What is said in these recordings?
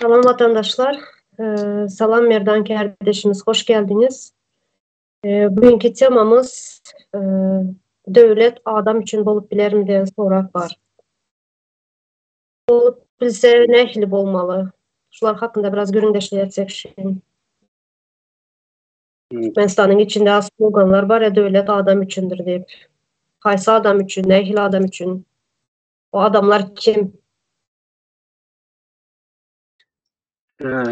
Salam watandaşlar. Salam Merdan kärdeşimiz hoş geldiňiz. Bugünkü temamyz döwlet adam üçin bolup bilermi diýen sorag bar. Bolup bilse nähili bolmaly? Şular hakynda biraz gürrüňdeşlik etsek şu gün. Türkmenistanyň içinde az sloganlar bar ya döwlet adam üçindir diýip. Haýsy adam üçin, nähili adam üçin? O adamlar kim?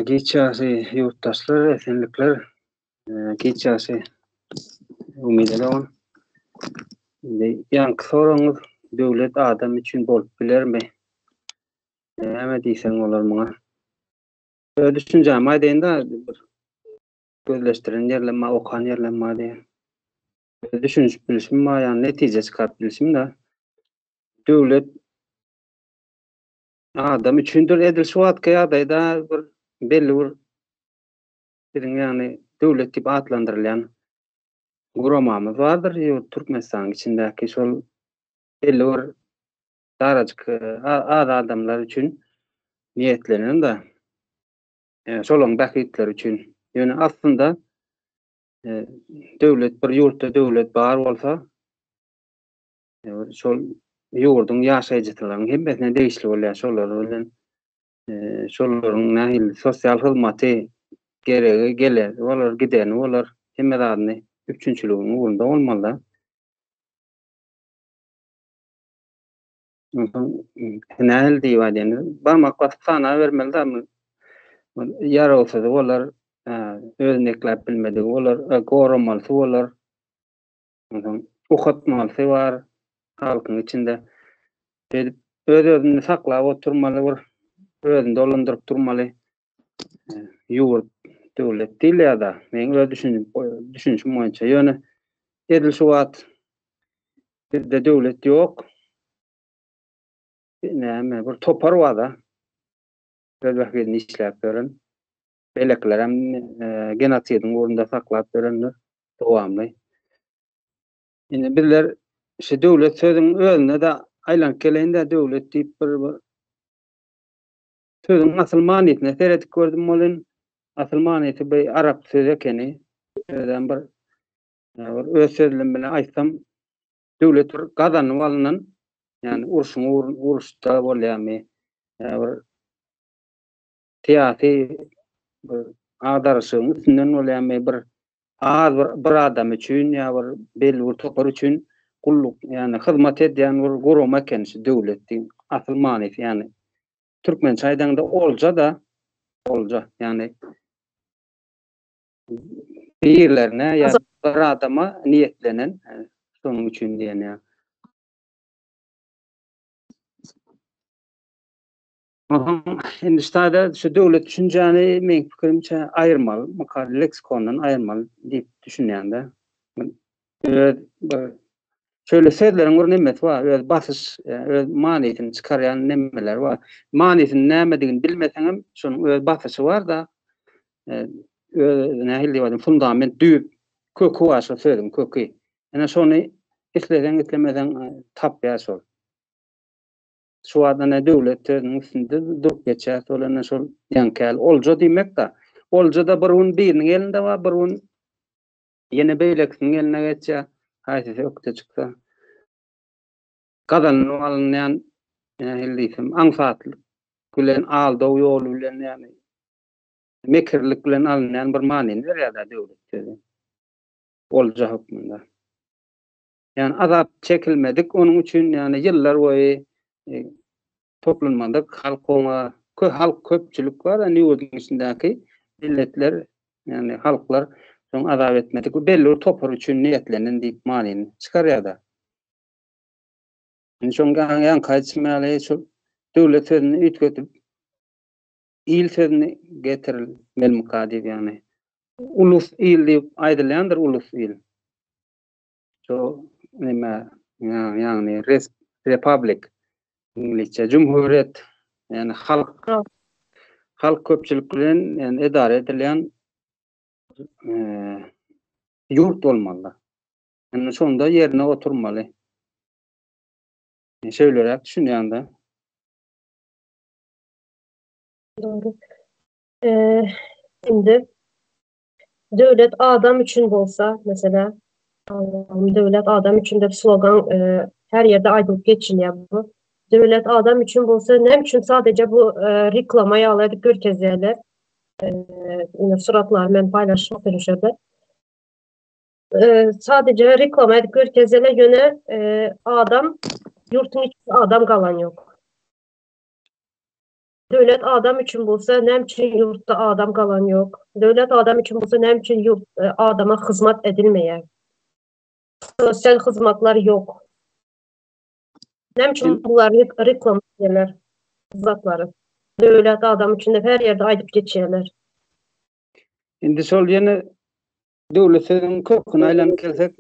Giç ýaşy ýurtdaşlar, esenlikler. Giç ýaşy Umyda dogan. Indi ýaňky soragyňyz döwlet adam üçin bolup bilermi? Näme diýseň bolar muňa? Öz düşünjämi aýdaýyn-da, bir gözleşdiren ýerlem bar, okan ýerlem bar diýen. Öz düşünişip bilşim bar, ýagny netije çykaryp bilşim-de. Döwlet adam üçindir. Edil şu wagtky ýagdaýda bir belli bir biziň ýagny döwlet diýip atlandyrylýan guramamyz bardyr. Ýurt Türkmenistanyň içindäki şol belli bir darajyk az adamlar üçin niýetlenen-de. Şolaryň bähbitleri üçin. Ýöne aslynda döwlet bir ýurtda döwlet bar bolsa şol ýurduň ýaşaýjysylaryň hemmesine degişli bolýar. Şolar bilen şolaryň nähili sosial hyzmaty geregi geleni bolar, gideni bolar, hemme zadyny üpjünçiligiň ugrunda bolmaly-da. Onsoň nähili diýip aýdaýyn, barmak basyp sanabermeli-de, ýarawsyzy bolar, özüni ekläp bilmedigi bolar, goramalysy bolar. Onsoň okatmalysy bar halkyň içinde. Şeýdip öz-özüni saklap oturmaly bir özüni dolandyryp durmaly. Ýurt, döwlet diýilýär-de, meň öz düşünişim boýunça. Ýöne edil şu wagt bizde döwlet ýok. Näme, bir topar bar-da. Öz bähbidini işläp ýören. Beýlekilerem genosidiň ugrunda saklap ýörenler dowamly. Indi bizler şu döwlet sözüň özüne-de aýlanyp geleýin-de, döwlet diýip bir sözüň asyl manysyna seredip gördüm welin, asyl manysy bir arap sözi ekeni. Özem bir bir öz sözlerim bilen aýtsam, döwlet bir gazanyp alnan, ýagny urşuň uruşda bolýarmy, ýa bir syýasy bir agdaryşygyň üstünden bolýarmy, bir az bir bir adam üçin ýa bir belli bir topar üçin gulluk, ýagny hyzmat edýän bir gurama eken şu döwlet diýen asyl manysy, ýagny türkmençe aýdaňda olja-da, olja, ýagny birlerine ýa bir adama niýetlenen, şonuň üçin diýen ýa. Indi şu taýda şu döwlet düşünjäni meň pikirimçe aýyrmaly, mykar leksikondan aýyrmaly diýip düşünýän-de. Öz bir şöyle sözleriň bir nemesi bar, öz basyş, öz manysyny çykarýan nemeler bar. Manysyny nämedigini bilmeseňem, şonuň öz basyşy bar-da. Öz nähili diýip aýdayyn, fundament, düýp, köki bar şo sözüň köki. Ene şony isleseň, islemeseň tapýar şol. Şu wagt ine döwlet sözüniň üstünde durup geçýäs, ol ine şol ýaňky ýaly olja diýmek-de. Olja-da bir gün biriniň elinde bar, bir gün ýene beýlekisiniň eline geçýär. Haýsysy ökde çyksa. Gazanylyp alynýan, nähili diýsem, aňsatlyk bilen, aldaw ýoly bilen, ýagny mekirlik bilen alynýan bir manyny berýär-de döwlet sözi. Olja hökmünde. Ýagny azap çekilmedik, onuň üçin ýagny ýyllar boýy e, toplanmadyk halk oňa kö halk köpçülik bar, ýagny ýurduň içindäki milletler, ýagny halklar şoň azap etmedik, bu belli bir topar üçin niýetlenen diýip manyny çykarýar-da. Indi şoň ýaňky aýdyşym ýaly şu döwlet sözüni üýtgedip il sözüni getirilmelimikä diýip ýagny ulus il diýip aýdylýandyr ulus il. Şu neme, ýagny res republic iňlisçe jumhuriýet, ýagny halk halk köpçülik bilen ýagny edara edilýän ýurt bolmaly. Indi şonda ýerine oturmaly. Men şeýleräk düşünýän-de. Dogry. Indi döwlet adam üçin bolsa, mesela, döwlet adam üçin diýip slogan her ýerde aýdylyp geçilýär bu. Döwlet adam üçin bolsa, näme üçin sadece bu reklama ýaly edip görkezýärler? Ine suratlary men paýlaşyp şu ýerde. Sadece reklama edip görkezýärler, ýöne adam ýurtuň içinde adam galan ýok. Döwlet adam üçin bolsa, näme üçin ýurtda adam galan ýok? Döwlet adam üçin bolsa, näme üçin ýurt adama hyzmat edilmeýär? Sosial hyzmatlar ýok. Näme üçin bular reklama edýärler zatlary? Döwlet adam üçin diýip her ýerde aýdyp geçýärler. Indi şol ýene döwlet sözüniň köküne aýlanyp gelsek,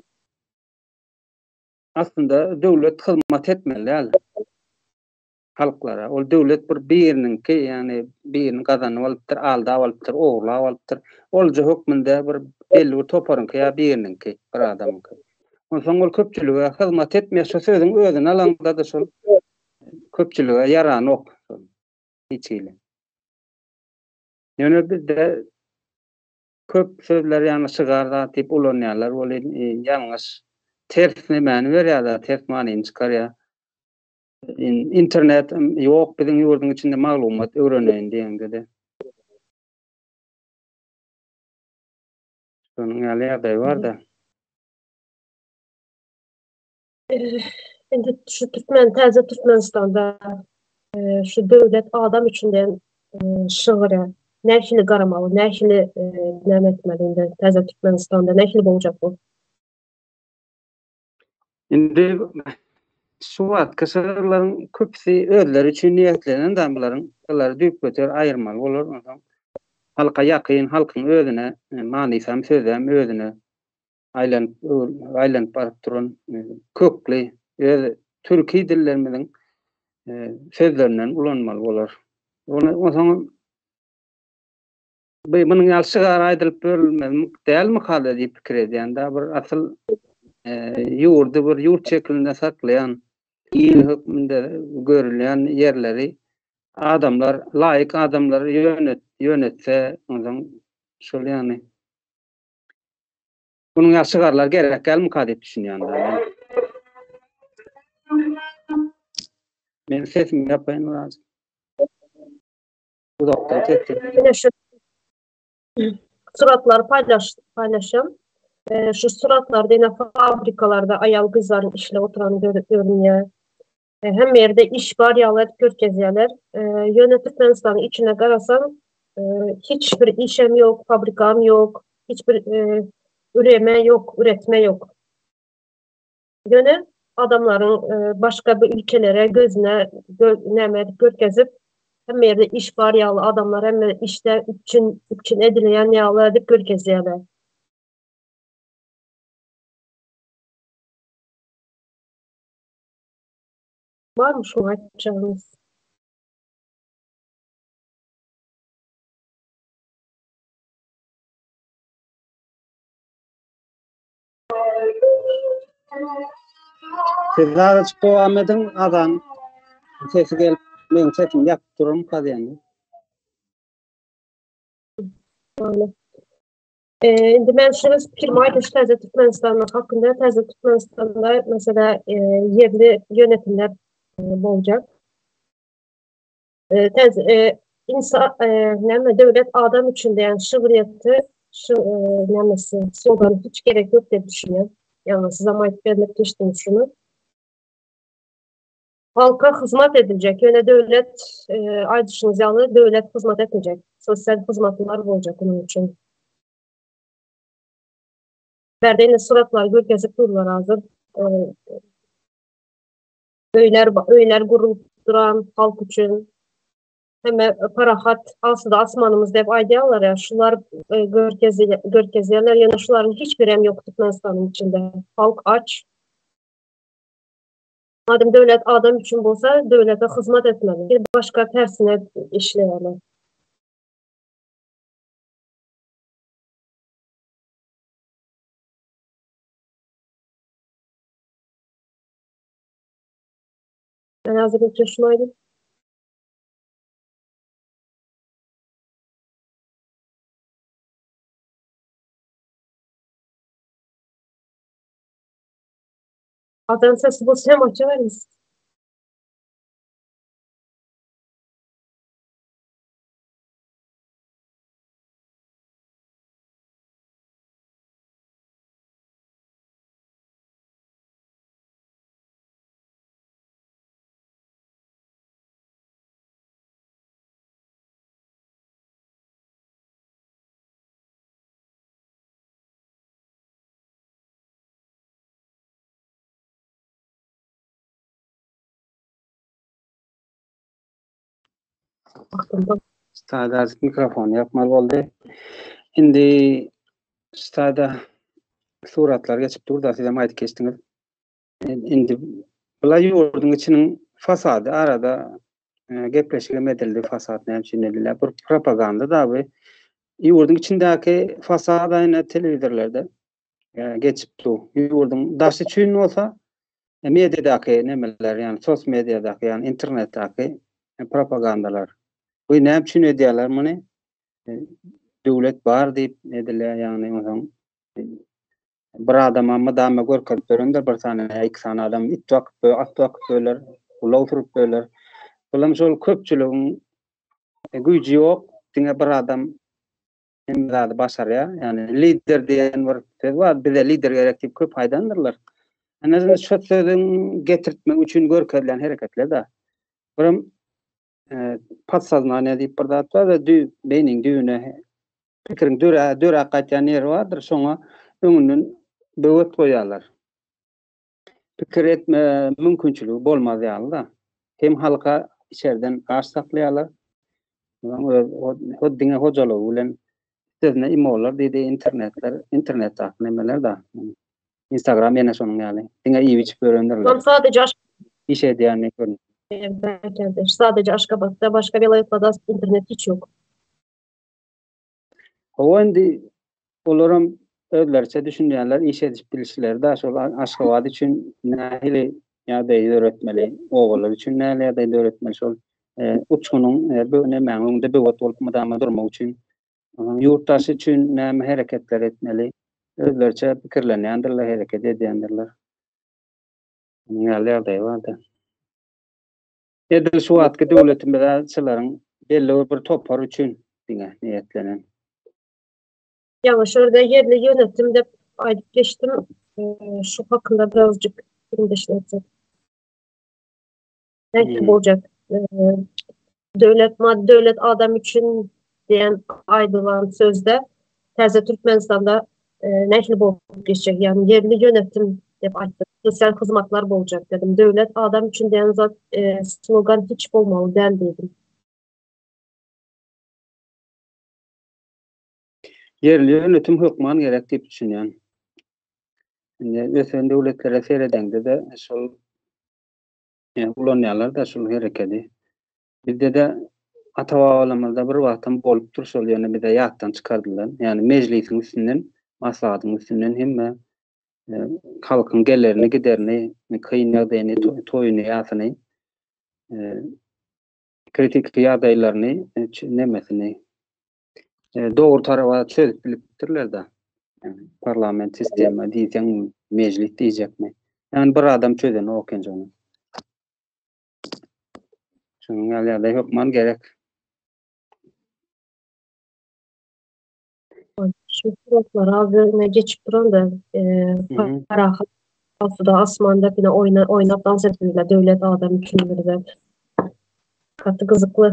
aslynda döwlet hyzmat etmeli däl halklara. Ol döwlet bir biriniňki, ýagny birini gazanyp alypdyr, aldap alypdyr, ogurlap alypdyr. Olja hökmünde bir belli bir toparyňky ýa biriniňki, bir adamyňky. Onsoň ol köpçülige hyzmat etmeýär. Şu sözüň özüni alaňda-da şol köpçülige ýaranok hiç hili. Ýöne bizde köp sözler ýagny şygar zat diýip ulanýarlar welin ýalňyş ters nemäni berýär-de, ters manyny çykarýar. Internet ýok biziň ýurduň içinde maglumat öwreneýin diýeňde-de. Şonuň ýaly ýagdaý bar-da. Indi şu türkmen täze Türkmenistanda şu döwlet adam üçin diýen şygyra nähili garamaly, nähili näme etmeli indi täze Türkmenistanda nähili boljak bu? Indi şu wagtky şygyrlaryň köpüsi özleri üçin niýetlenen da bularyň bulary düýpgöter aýyrmaly bolar onsoň halka ýakyn halkyň özüne manysam sözem özüne aýlanyp aýlanyp baryp duran kökli öz türki dillerimiziň sözlerinden ulanmaly bolar. Ony onsoň Bu munuň ýaly şygar aýdylyp berilmez dälmikada diýip pikir edýän da bir asyl ýurdy bir ýurt şeklinde saklaýan il hökmünde görülýän ýerleri adamlar laýyk adamlar ýönet ýönetse onsoň şol ýagny munuň ýaly şygarlar gerek dälmika diýip düşünýän da men. Men sesimi ýapaýyn biraz. Uzakdan ses gelýär. Ine şu suratlary paýlaş paýlaşýan. E, şu suratlarda ine fabrikalarda aýal gyzlaryň işläp oturany görünýär. E, hemme ýerde iş bar ýaly edip görkezýärler. E, ýöne Türkmenistanyň içine garasaň, e, hiç bir işem ýok, fabrikam ýok, hiç bir e, üreme ýok, üretme ýok. Ýöne adamlaryň başga bir ülkelere gözüne näme edip görkezip, hemme ýerde iş bar ýaly, adamlar hemme işde üpjün üpjün edilýän ýaly edip görkezýärler. Barmy şuňa aýtjagyňyz? Siz azajyk dowam ediň, azan sesi gelip, meň sesimi ýapyp durarmyka diýende. Indi men şuny pikirim aýdyş täze Türkmenistan hakynda täze Türkmenistanda mesela ýerli ýönetimler boljak. Täze insa näme döwlet adam üçin diýen şygryýeti şu nämesi slogan hiç gerek ýok diýip düşünýän. Ýagny sizem aýdyp bermek geçdiňiz şuny. Halka hyzmat ediljek, ýöne döwlet aýdyşyňyz ýaly döwlet hyzmat etmejek. Sosial hyzmatlar boljak onuň üçin. Bärde indi suratlary görkezip durlar hazir. Öýler, öýler gurulyp duran halk üçin. Hemme parahat, asuda asmanymyz diýip aýdýarlar ýa, şular e, görkezýärler, ýöne şularyň hiç birem ýok Türkmenistanyň içinde. Halk aç. Madem döwlet adam üçin bolsa, döwlete hyzmat etmeli. Başga tersine işleýärler. Men häzirlikçe şuny aýdyp. Adam sesi bolsa hem açawermiz. Stada azık mikrofon ýapmaly boldy. Indi stada suratlar geçip dur da sizem aýdyp geçdiňiz. Indi bular ýurduň içiniň fasady arada e, gepleşigem edildi fasad näme üçin edilýär. Bir propaganda da bu. Ýurduň içindäki fasad aýna telewizorlarda e, geçip dur. Ýurduň daşy üçin bolsa e, mediadaky nemeler, ýagny sos mediadaky, ýagny internetdäki propagandalar. Bu näme üçin edýärler muny? Döwlet bar diýip edilýär, ýagny onsoň Bir adama mydama görkezip berendir, bir sany ýa iki sany adam it bakyp, at bakyp böler, ulag sürüp böler. Bulam şol köpçüligiň güýji ýok, diňe bir adam hemme zady başarýar. Ýagny lider diýen bir söz bar, bize lider gerek diýip köp aýdandyrlar. Ine şo sözüň getirtmek üçin görkezilen hereketler-de. Biram podsoznaniýa diýip bir zat bar we düýp beýniň düýbüne pikiriň dörä döräp gaýtýan ýeri bardyr, şoňa öňünden böwet goýýarlar. Pikir etme mümkinçiligi bolmaz ýaly-da. Hem halka içerden aç saklaýarlar. Öz o diňe hojalygy bilen sözüne imolar diýdi, internetler, internetdäki nemeler-de. Instagram ýene şonuň ýaly. Diňe iýip içip ýörendirler. Ol sadece aş iş edýänini görün. Sadece Aşgabatda, başga welaýatlarda internet hiç ýok. Hawa indi olaram özleriçe düşünýärler, iş edip bilişleri da şol Aşgabat üçin nähili ýagdaý döretmeli, obalar üçin nähili ýagdaý döretmeli şol e, uçgunyň e, bu nämäň öňünde böwet bolup mydama durmak üçin Ýurt daşy üçin näme hereketler etmeli? Özleriçe pikirlenýändirler, hereket edýändirler. Munuň ýaly ýagdaý bardy. Edil şu wagtky döwletimiz şolaryň belli bir topar üçin diňe niýetlenen. Ýaňy şu ýerde ýerli ýönetim dep aýdyp geçdim. Şu hakynda birazjyk pikirdeşlik etsek. Nähili hmm. boljak? Döwlet mad döwlet adam üçin diýen aýdylan sözde täze Türkmenistanda e, nähili bolup geçjek? Ýagny ýerli ýönetim diýip aýtdy. Sosial hyzmatlar boljak dedim. Döwlet adam üçin diýen zat e, slogan hiç bolmaly däl diýdim. Ýerli ýönetim hökman gerek diýip düşünýän. Indi ösen döwletlere seredeňde-de şol ulanýarlar-da şul herekedi. Bizde-de ata-babalarymyzda bir wagtam bolupdyr şol ýöne bize ýatdan çykardylar. Ýagny mejlisiň üstünden, maslahatyň üstünden hemme e, halkyň gelerini, giderini, kyn ýagdaýyny, toýuny, ýasyny, e, kritiki ýagdaýlaryny, e, nemesini dogry taraba çözüp bilipdirler-de. Parlament sistema diýseň, mejlis diýjekmi? Ýagny bir adam çözenok eken şony. Şunuň ýaly ýagdaý hökman gerek. Şu suratlar az öňe geçip duran-da, e, parahat asuda asmanda bile oýna oýnap dans etdiler döwlet adam üçindir diýip. Gaty gyzykly.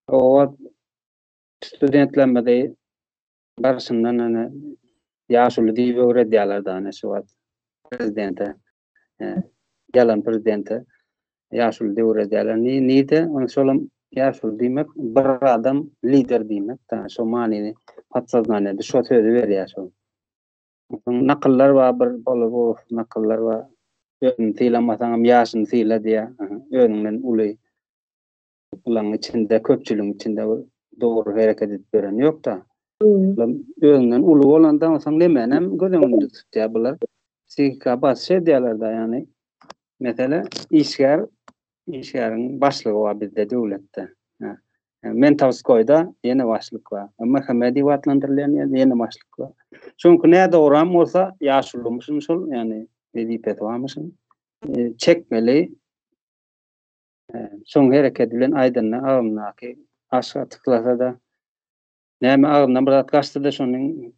O studentlerimizi barşyndan ene ýaşuly diýip öwredýärler da ene şu wagt prezidente ýalan prezidente ýaşuly diýip öwredýärler. Ni nide ony şolam ýaşuly diýmek bir adam lider diýmek da şo manyny podsoznaniýada şo sözi berýär şol. Nakyllar bar bir bolar bu nakyllar bar. Özüni sylamasaňam ýaşyny syla diýýär. Özüňden uly Bularyň içinde, köpçüligiň içinde bir dogry hereket edip ýören ýok-da. Özünden uly bolanda onsoň nemänem göz öňünde tutýar bular. Psihika basyş edýärler-de, ýagny. Mesele işgär, işgäriň başlygy bar bizde döwletde. Mentowskoýda ýene başlyk bar. MHM diýip atlandyrylýan ýerde ýene başlyk bar. Şoňky nädogram bolsa ýaşulumyşyn şol, ýagny wezipesi barmyşyn. Çekmeli. Şoň hereketi bilen aýdanda agzyndaky aşa tyklasa-da näme agzyndan bir zat gaçsa-da şony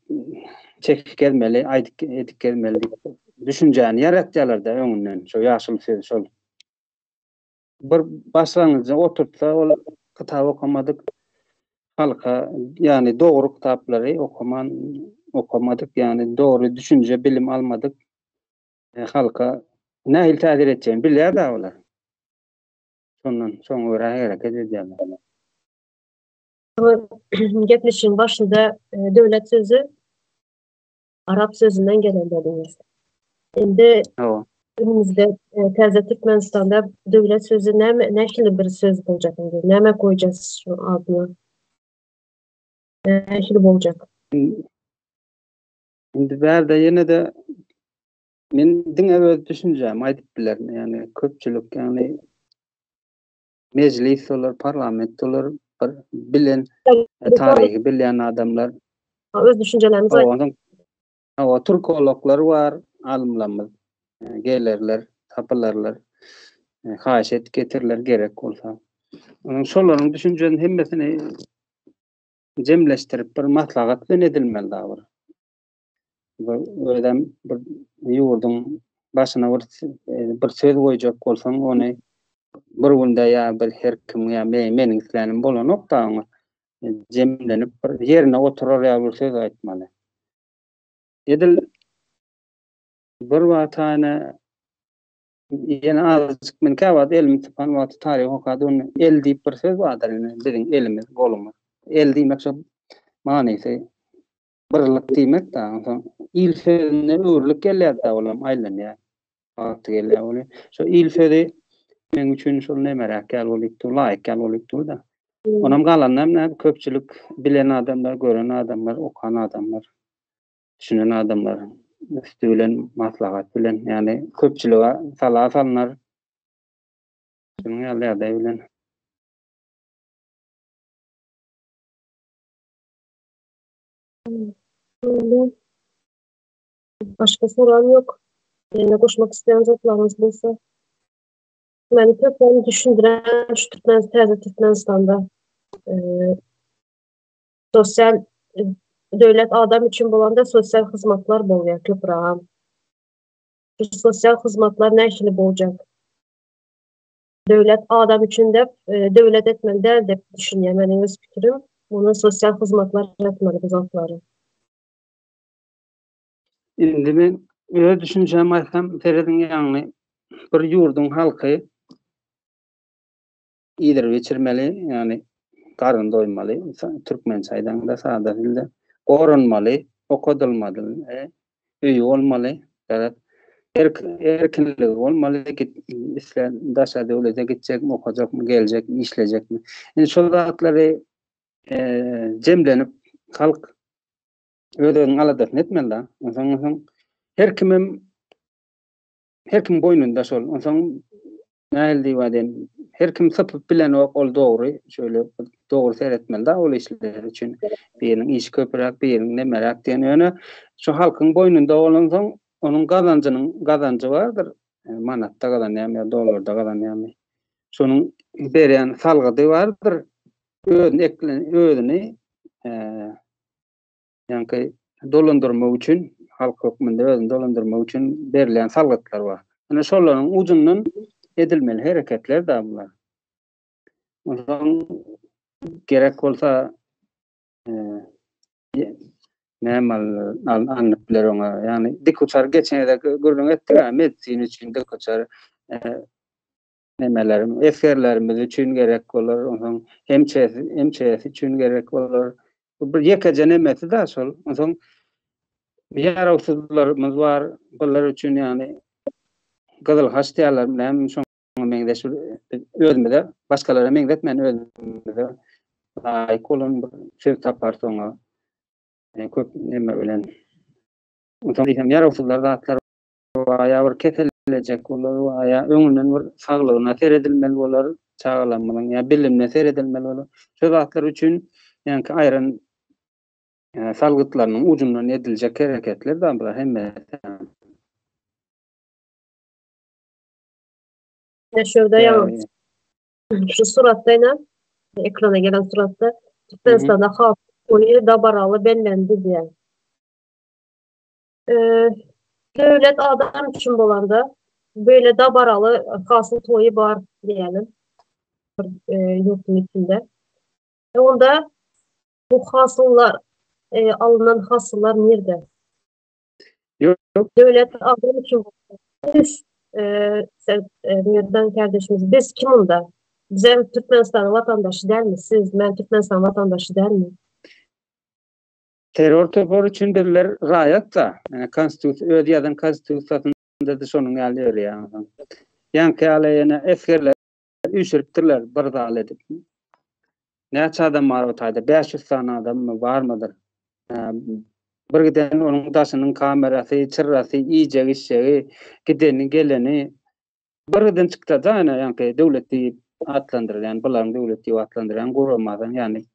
çekip gezmeli, aýdyp edip gezmeli diýip düşünjäni ýaratýarlar-da öňünden. Şo ýaşuly sözi şol. Bir başlangyjy oturtsa ol kitap okamadyk halka ýagny dogry kitaplary okaman okamadyk ýagny dogry düşünje bilim almadyk halka nähili täsir etjegini bilýär-dä olar. Şondan şoňa görä hereket edýärler. Gepleşigiň başynda döwlet sözi arap sözünden gelen dediňiz. Indi önümizde täze Türkmenistanda döwlet sözi näme nähili bir söz boljak indi? Näme goýjak şu adyna? Nähili boljak? Indi bärde ýene-de men diňe öz düşünjämi aýdyp bilerin. Ýagny köpçülik, ýagny mejlis bolar, parlament bolar, bir bilen taryhy bilýän adamlar. Öz düşünjelerimizi aýt. Hawa, türkologlar bar, alymlarymyz gelerler, tapylarlar. Haýyş edip getiriler gerek bolsa. Onuň şolaryň düşünjesini hemmesini jemleşdirip bir maslahat bilen edilmeli da bir. Özem bir ýurduň başyna bir bir söz goýjak bolsaň, ony bir günde ýa bir her kim ýa meniň islänim bolanok da oňa jemlenip bir ýerine oturar ýaly bir söz aýtmaly. Edil bir wagt hany ýene azajyk men käwagt elimi sypan wagty taryh okady, onda el diýip bir söz bardyr indi biziň elimiz, golumyz. El diýmek şo manysy Birlik diýmek-dä, onsoň il sözünde öwrülip gelýär-dä olam aýlanýar. Wagty gelýär ol. Şo il sözi meň üçin şol nemeräk ýaly bolup dur, laýyk ýaly bolup dur-da. Onam galanynam näme köpçülik bilen adamlar, gören adamlar, okan adamlar, düşünen adamlar üsti bilen, maslahat bilen, ýagny köpçülige sala salnar. Şunuň ýaly ýagdaý bilen. Başga soran ýok. Ýene goşmak isleýän zatlaryňyz bolsa. Meni köpden düşündiren şu Türkmen täze Türkmenistanda e, sosial e, döwlet adam üçin bolanda sosial hyzmatlar bolýar köprägem. Şu sosial hyzmatlar nähili boljak? Döwlet adam üçin dep, e, döwlet etmeli däl dep düşünýän meniň öz pikirim. Muny sosial hyzmatlar etmeli bu zatlary. Indi men öz düşünjämi aýtsam, serediň ýagny bir ýurduň halky iýdirip içirmeli, ýagny garyn doýmaly, türkmençe aýdaňda sada dilde goranmaly, okadylmaly, e, öýi bolmaly, garaz erk erkinligi bolmaly, git islän daşary döwlete gitjekmi, okajakmy, geljekmi, işlejekmi. Indi şol zatlary e, jemlenip halk öz-özüniň aladasyny etmeli da. Onsoň onsoň her kimem her kim boýnunda şol. Onsoň nähili diýip aýdaýyn, her kim sypyp bilenok, ol dogry, şöyle dogry seretmeli da ol işler üçin. Biriniň işi köpräk, biriniň nemeräk diýen. Ýöne şu halkyň boýnunda bolansoň, onuň gazanjynyň gazanjy bardyr. Manatda gazanýarmy ýa dollarda gazanýarmy? Şonuň berýän salgydy bardyr. Özüni eklen, özüni ýaňky dolandyrmak üçin, halk hökmünde özüni dolandyrmak üçin berilýän salgytlar bar. Ine şolaryň ujundan edilmeli hereketler da bular. Onsoň gerek bolsa näme alnyp biler oňa? Ýagny dikuçar geçen gezek gürrüň etdik, medisina üçin dikuçar nemeler esgerlerimiz üçin gerek bolar, onsoň MÇS, MÇS üçin gerek bolar. Bu bir ýekeje nemesi da şol. Onsoň ýarawsyzlarymyz bar, bular üçin ýagny Gyzyl Haç diýýärler, näme şoňa meňzeş özümize başgalara meňzetmän özümize laýyk bolan bir söz taparys oňa. Köp neme bilen. Onsoň diýsem ýarawsyzlar zatlar bar, ýa bir kesel. Ediljek bolar ýa öňünden bir saglygyna seredilmeli bolar çagalarymyzyň ýa bilimine seredilmeli bolar. Şu zatlar üçin ýaňky aýran salgytlarynyň ujundan ediljek hereketler da bular hemmesi. Ine şurada ýaňy şu suratda ine ekrana gelen suratda Türkmenistanda halk toýy dabaraly bellendi diýýär. Döwlet adam üçin bolanda böyle dabaraly hasyl toýy bar diýelim bir ýurduň içinde. Onda bu hasyllar alynan hasyllar nirde? Ýok. Döwlet adam üçin biz sen Merdan kardeşimiz biz kim onda? Bizem Türkmenistanyň watandaşy dälmi? Siz men Türkmenistanyň watandaşy dälmi? Terror topary üçin bizler raýat-da. Ýani konstitusiýa öz ýazan konstitusiýasynda-da şonuň ýaly ýörýär. Ýaňky ýaly ýene esgerler üýşüripdirler bir zal edip. Näçe adam bar o taýda? 500 sany adammy barmydyr? Bir giden onuň daşynyň kamerasy, çyrasy, iýjegi-içjegi, gideni, geleni bir giden çykda-da ýene ýaňky döwlet diýip atlandyrylýan, bularyň döwlet diýip atlandyrýan guramadan ýagny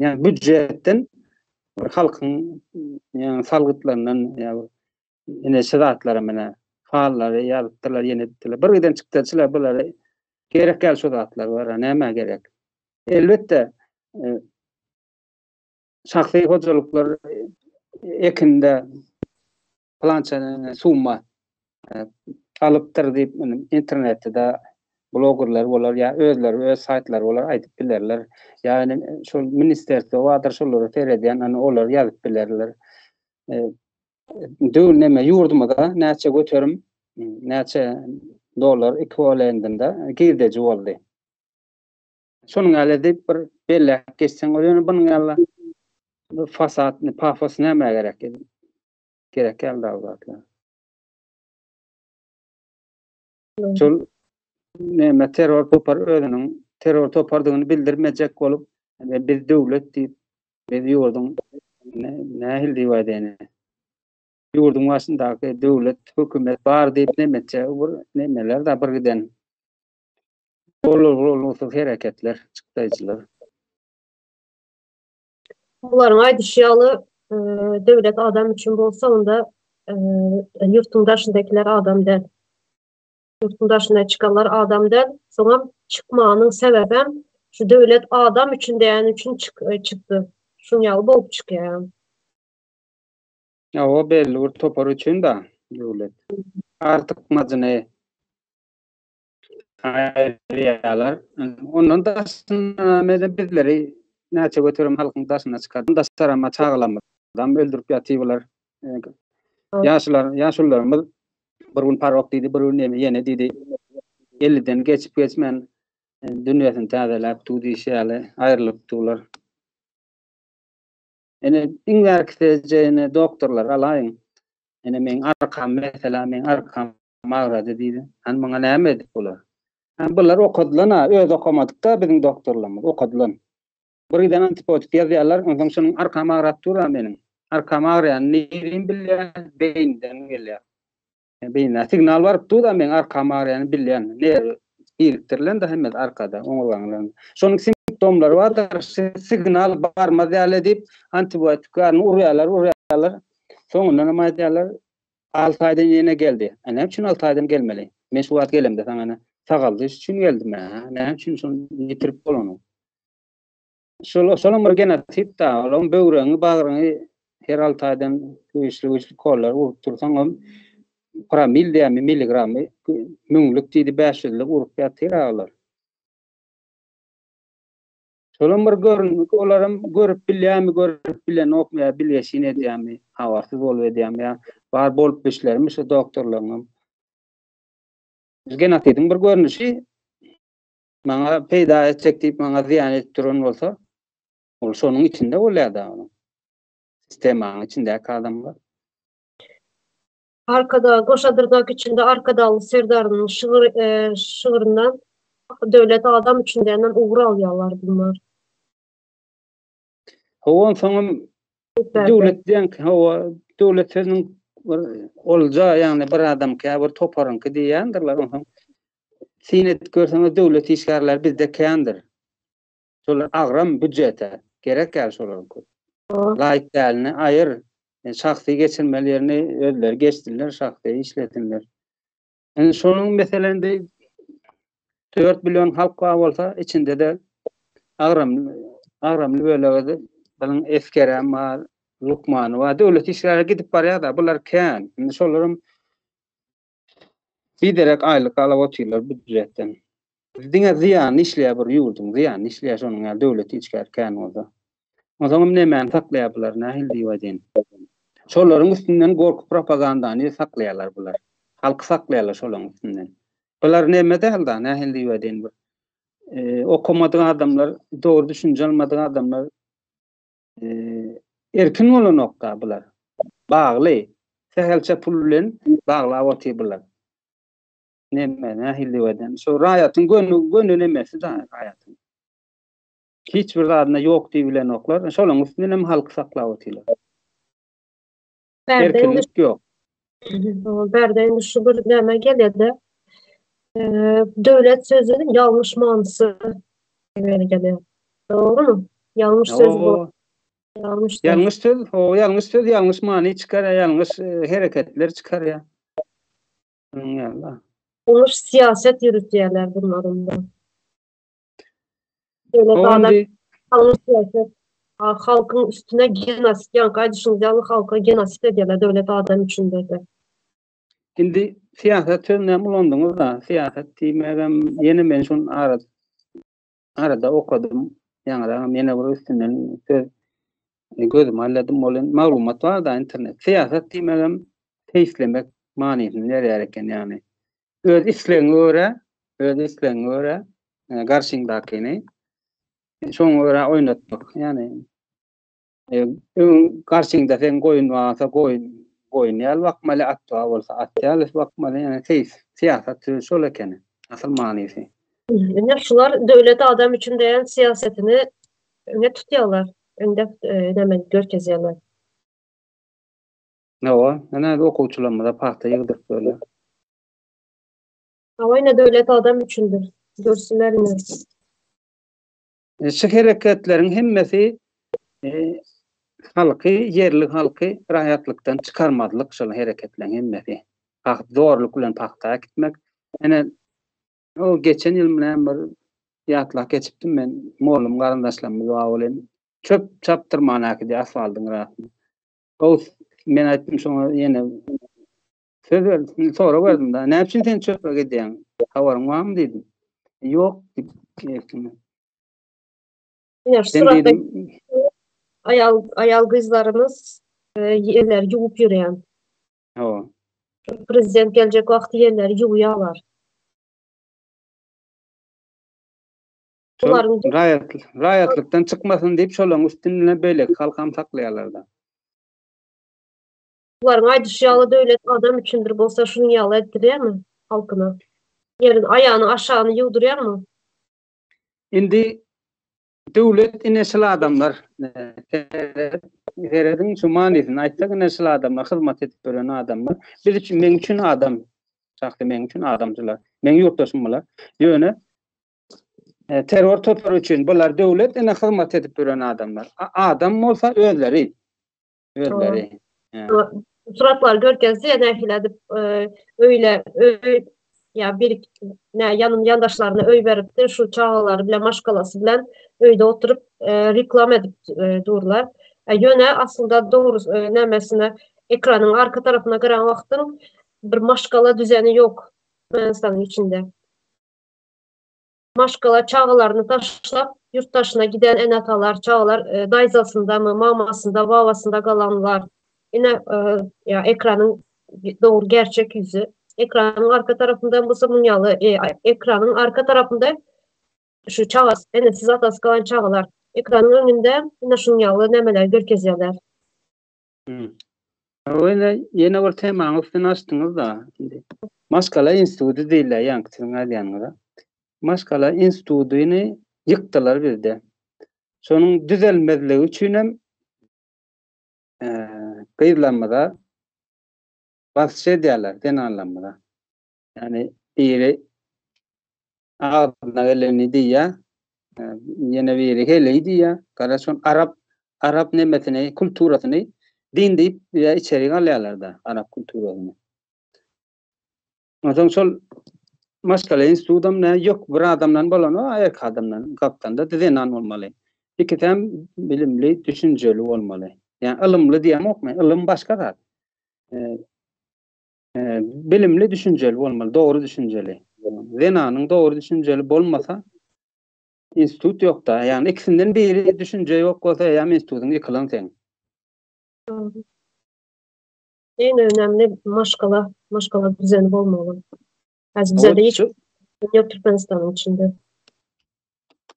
Ýa býudjetden bir halkyň ýa salgytlaryndan ýa ine şu zatlara mene fallary ýazypdyrlar, ýene edipdirler. Bir giden çykdajylar bulary gerek ýaly şu zatlar bar, nämä gerek? Elbetde e, şahsy hojalyklar ekinde pylança summa alypdyr diýip internetde-de blogerler bolar ýa özleri öz saýtlary bolar aýdyp bilerler. Ýa ine şol ministerstwo bardyr şolara seredýän ana olar ýazyp bilerler. Döw neme ýurdumyza näçe göterim näçe dollar ekwiwalentinde girdeji boldy. Şonuň ýaly edip bir belläp geçseň bolýar. Ýöne bunuň ýaly fasad, pafos nämä gerek? Gerek ýaly da zatlar. Şol näme terror topar özüniň terror topardygyny bildirmejek bolup, biz döwlet diýip, biz ýurduň nähili diýip aýdaýyn. Ýurduň başyndaky döwlet, hökümet bar diýip näme etjek bir nemeler da bir giden bolur-bolmazsyz hereketler, çykdaýjylar. Bularyň aýdyşy ýaly, döwlet adam üçin bolsa, onda ýurtuň daşyndakylar adam däl. Ýurtuň daşyna çykanlar adam däl. Soňam çykmanyň sebäbem şu döwlet adam üçin diýeni üçin çykdy. Şuň ýaly bolup çykýar. Hawa, belli bir topar üçin da döwlet. Artykmajyny aýyrýarlar. Ondan daşynda mede bizleri näçe göterim halkyň daşyna çykardy. Daşarama çagalarymyzam öldürip ýatybylar. Ýaşlar, ýaşulularymyz bir gün parok diýdi, bir gün ýene diýdi. 50-den geçip geçmän dünýesini täzeläp du diýşi ýaly aýrylyp dular. Ene iň bärkisi ene doktorlar alaýyň. Ene meň arkam mesela meň arkam agrady diýdi. Hany muňa näme edip bolar? Hany bular okadylan-a, özi okamadyk-da biziň doktorlarymyz, okadylan. Bir giden antibiotik ýazýarlar, onsoň şonuň arkam agrap dur-a meniň. Arkam agyrýany nirden bilýär? Beýniden gelýär. Beýnä signal baryp dur-da meň arkam agyrýany bilýän. Nerw birikdirilen-de hemmesi arkada, oňurgaň. Şonuň simptomlary bardyr, signal barmaz ýaly diýip antibiotiklerini urýarlar, urýarlar. Soňundan hem aýdýarlar, Alty aýdan ýene geldi. A näme üçin alty aýdan gelmeli? Men şu wagt gelemde saňa ine sagaldyş üçin geldim hä. Näme üçin şony ýitirip bolany? Şol şolam bir genotip da, olam böwregiňi, bagryňy her alty aýdan güýçli güýçli kollar urup dursaňam promil diýämi, milligramy müňlük diýdi, bäş ýüzlük urup ýatyr olar. Şolam bir görün, olaram görüp bilýärmi, görüp bilenokmy ýa bilgeşin edýärmi, habarsyz bolup edýärmi ýa bar bolup bilişlerimi şu doktorlaryňam. Genosidiň bir görnüşi maňa peýda etjek diýip maňa zyýan edip duran bolsa, ol şonuň içinde bolýar-da onuň. Sistemanyň içindäki adamlar. Arkada goşa dyrnak içinde Arkadagly Serdarynyň şygyr şygryndan Döwlet adam üçin diýenden ugur alýarlar bunlar. Hawa onsoňam döwlet diýen hawa döwlet sözüniň bir olja, ýagny bir adamky ýa bir toparyňky diýýändirler. Onsoň syn edip görseňiz döwlet işgärleri bizde kändir. Şolar agram býudžete gerek ýaly şolaryň köp. Laýyk dälini aýyr. Şahsy geçirmeli ýerini özleri geçsinler, şahsy işlesinler. Indi şonuň meselem indi 4 million halk bar bolsa, içinde-de agramly agramly bölegi biziň esgerem bar, lukmany bar, döwlet işgäri gidip barýar-da, bular kän. Indi şolaram biderek aýlyk alyp otyrlar býujetden. Diňe zyýanyny işleýär bir ýurduň, zyýanyny işleýär şonuň ýaly döwlet işgäri kän bolsa. Onsoňam nemäni saklaýar bular, nähili diýip aýdaýyn. Şolaryň üstünden gorky propagandany saklaýarlar bular. Halky saklaýarlar şolaryň üstünden. Bular neme däl-da, nähili diýip aýdaýyn bir. Okamadyk adamlar, dogry düşünje almadyk adamlar erkin bolanok-da bular. Bagly. Sähelçe pul bilen baglap otyr bular. Neme, nähili diýip aýdaýyn. Şu raýatyň göni, göni nemesi da raýatyň. Hiç bir zadyna ýok diýip bilenoklar. Şolaryň üstünden hem halky saklap otyrlar. Erkinlik ýok. Bärde indi şu bir näme gelýär-de. Döwlet sözüniň ýalňyş manysy gelýär. Dogrumy? Ýalňyş söz bu. Ýalňyş söz. Ýalňyş söz, ýalňyş söz ýalňyş many çykarýar, ýalňyş hereketler çykarýar. Olar syýasat ýöretýärler bunlar onda. Döwlet adam syýasat halkyň üstüne genosid, ýaňky aýdyşyňyz ýaly halka genosid edýärler döwlet adam üçin dedi. Indi syýasat sözüni hem ulandyňyz-da, syýasat diýmegem ýene men şuny ara arada okadym. Ýaňyragam ýene bir üstünden söz gözümi aýladym ol maglumat bar-da internet. Syýasat diýmegem seýislemek manysyny berýär eken ýagny. Öz islegiňe görä, öz islegiňe görä e, garşyňdakyny şoňa görä oýnatmak. Ýagny Öň garşyňda seň goýun barsa goýun, goýun ýaly bakmaly, at bar bolsa at ýaly bakmaly. Ýani seýis, syýasat sözi şol ekeni. Asyl manysy. Ine şular döwlet adam üçin diýen syýasatyny öňe tutýarlar. Öňde näme görkezýärler. Hawa, ine okuwçylarymyza pagta ýygdyryp berýär. Hawa, ine döwlet adam üçindir. Görsünler ine. Şu hereketleriň hemmesi halky, ýerli halky raýatlykdan çykarmazlyk şol hereketleriň hemmesi. Pagt zorluk bilen pagta äkitmek. Ene o geçen ýyl bilen bir ýatlap geçipdim men mollum garyndaşlarymyz bar welin çöp çapdyrman äkidi asfaltyň gyrasyna. O men aýtdym şoňa ýene söz berdim, sorag berdim da. Näme üçin sen çöpe gidýäň? Habaryň barmy diýdim. Ýok diýip. Ýa suratda aýal aýal gyzlarymyz e, ýerleri ýuwup ýörýän. Hawa. Prezident geljek wagty ýerleri ýuwýarlar. Bularyň raýat raýatlykdan çykmasyn diýip şolaryň üstünden beýleki halkam saklaýarlar da. Bularyň aýdyşy ýaly döwlet adam üçindir bolsa şunuň ýaly etdirýärmi halkyna? Ýeriň aýagynyň aşagyny ýuwdurýarmy? Indi döwlet ine şul adamlar serediň şu manysyny aýtsak ine şul adamlar hyzmat edip ýören adamlar biz üçin meň üçin adam şahsy meň üçin adamçylar meň ýurtdaşym bular ýöne e, terror topary üçin bular döwlet ine hyzmat edip ýören adamlar adam bolsa özleri Özleri. Suratlar görkezdi ya nähili edip öýle öý ýa bir nä ýanyn ýandaşlaryna öý beripdir şu çagalary bilen maşgalasy bilen öýde oturyp reklam edip durlar. Ýöne aslynda dogry nämesine ekranyň arka tarapyna garan wagtyň bir maşgala düzeni ýok Türkmenistanyň içinde. Maşgala çagalaryny taşlap, ýurt daşyna giden ene-atalar, çagalar daýzasyndamy, mamasynda, babasynda galanlar. Ine, ýa ekranyň dogry gerçek ýüzi. Ekranyň arka tarapynda bolsa muň ýaly, ekranyň arka tarapynda şu çaga, enesiz, atasy galan çagalar. Ekranyň öňünde ine şuň ýaly nämeleri görkezýärler. Ýene ýene bir temanyň üstüni açdyňyz-da. Indi maşgala instituty diýilýär, ýaňky siziň aýdýanyňyza. Maşgala institutyny ýykdylar bizde. Şonuň düzelmezligi üçinem gyzlarymyza. Basyş edýärler zenanlarymyza. Ýagny biri agzyna gelenini diýýär, ýene biri heleý diýýär. Gara şol arap arap nemesini, kulturasyny din diýip ýa içerik alýarlar-da, arap kulturasyny. Onsoň şol maşgala institutam nä ýok bir adamdan bolanok, erkek adamdan, gapdanda zenan bolmaly. Ikisem bilimli, düşünjeli bolmaly. Ýa ylymly diýemok men, ylym başga zat. Bilimli, düşünjeli bolmaly, dogry düşünjeli. Zenanyň dogry düşünjeli bolmasa institut ýok-da. Ýagny ikisinden biri düşünje ýok bolsa, eýýäm institutyň ýykylan seň. Iň önemli maşgala, maşgala düzeni bolmaly. Häzir bizede hiç ýok Türkmenistanyň içinde.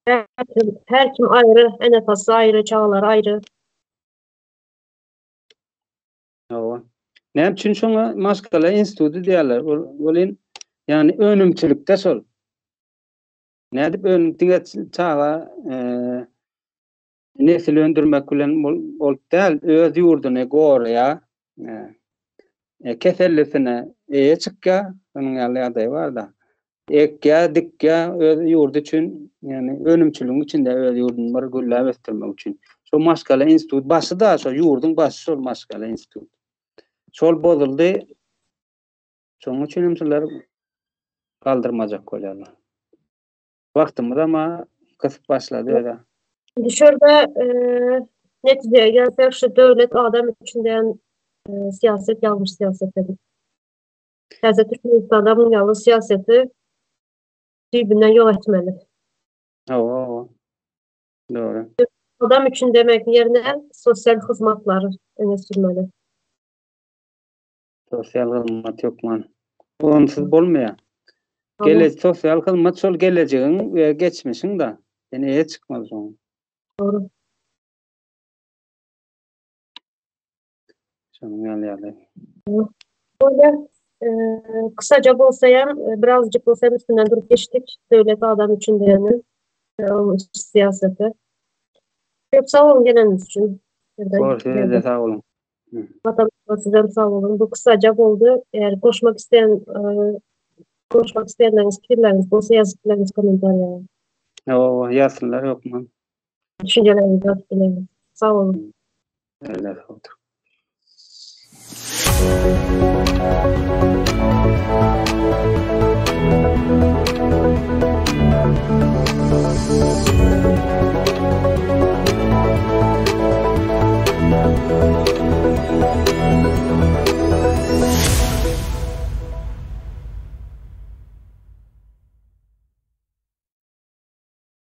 Her kim, her kim aýry, ene-atasy aýry, çagalary aýry. Hawa. Näme üçin şoňa maşgala instituty diýýärler? Ol welin, ýagny önümçilikde şol. Nädip önüm diňe çaga nesil öndürmek bilen bolup däl, öz ýurduny goraýar, kesellisine eýe çykýar, şonuň ýaly ýagdaý bar-da. Ekýär, dikýär öz ýurdy üçin, ýagny önümçiligiň içinde öz ýurduny bir gülläp ösdürmek üçin. Şo maşgala institut başy-da şo ýurduň başy şol maşgala institut. Şol bozuldy. Şonuň üçin hem şular galdyrmajak bolýarlar. Wagtymyz ama gysyp başlady öde. Indi şu ýerde netijeye gelsek şu döwlet adam üçin diýen syýasat ýalňyş syýasat dedik. Täze Türkmenistanda muň ýaly syýasaty düýbünden ýok etmeli. Hawa, hawa. Dogry. Adam üçin demek ýerine sosial hyzmatlary öňe sürmeli. Sosial hyzmat hökman. Onsuz bolmaýar. Gele sosial hyzmat şol gelejegiň we geçmişiň da. Sen eýe çykmaly şoňa. Dogry. Şonuň ýaly ýaly. Böyle kısaca bolsa hem birazcık bolsa hem üstünden durup geçdik. Döwlet adam üçin diýeni syýasaty. Köp sag boluň geleniniz üçin. Bor, size-de sag boluň. Vatandaşlar sizem sag boluň. Bu kısaca boldy. Eğer goşmak isteyen goşmak isteyenleriniz pikirleriniz bolsa ýazyp bileriniz kommentariýa. Hawa, ýazsynlar hökman. Düşünjeleriňizi ýazyp bileriniz. Sag boluň. Öyle oldu.